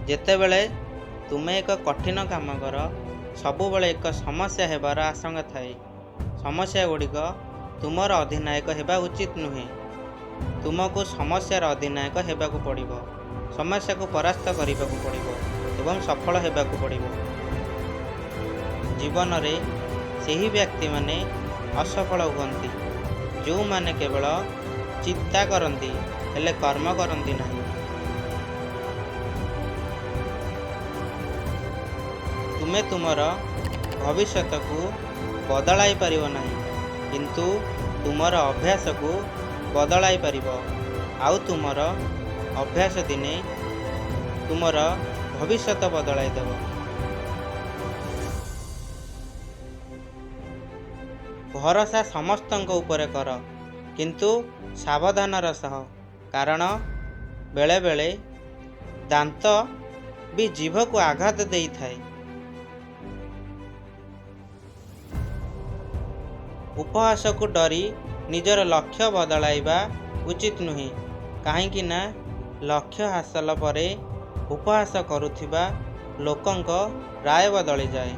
ଯେତେବେଳେ ତୁମେ ଏକ କଠିନ କାମ କର, ସବୁବେଳେ ଏକ ସମସ୍ୟା ହେବାର ଆଶଙ୍କା ଥାଏ। ସମସ୍ୟାଗୁଡ଼ିକ ତୁମର ଅଧିନାୟକ ହେବା ଉଚିତ ନୁହେଁ। ତୁମକୁ ସମସ୍ୟାର ଅଧିନାୟକ ହେବାକୁ ପଡ଼ିବ। ସମସ୍ୟାକୁ ପରାସ୍ତ କରିବାକୁ ପଡ଼ିବ ଏବଂ ସଫଳ ହେବାକୁ ପଡ଼ିବ। ଜୀବନରେ ସେହି ବ୍ୟକ୍ତିମାନେ ଅସଫଳ ହୁଅନ୍ତି, ଯେଉଁମାନେ କେବଳ ଚିନ୍ତା କରନ୍ତି, ହେଲେ କର୍ମ କରନ୍ତି ନାହିଁ। ତୁମେ ତୁମର ଭବିଷ୍ୟତକୁ ବଦଳାଇ ପାରିବ ନାହିଁ, କିନ୍ତୁ ତୁମର ଅଭ୍ୟାସକୁ ବଦଳାଇ ପାରିବ। ଆଉ ତୁମର ଅଭ୍ୟାସ ଦିନେ ତୁମର ଭବିଷ୍ୟତ ବଦଳାଇ ଦେବ। ଭରସା ସମସ୍ତଙ୍କ ଉପରେ କର, କିନ୍ତୁ ସାବଧାନର ସହ, କାରଣ ବେଳେବେଳେ ଦାନ୍ତ ବି ଜିଭକୁ ଆଘାତ ଦେଇଥାଏ। ଉପହାସକୁ ଡରି ନିଜର ଲକ୍ଷ୍ୟ ବଦଳାଇବା ଉଚିତ ନୁହେଁ, କାହିଁକି ନା ଲକ୍ଷ୍ୟ ହାସଲ ପରେ ଉପହାସ କରୁଥିବା ଲୋକଙ୍କ ରାୟ ବଦଳିଯାଏ।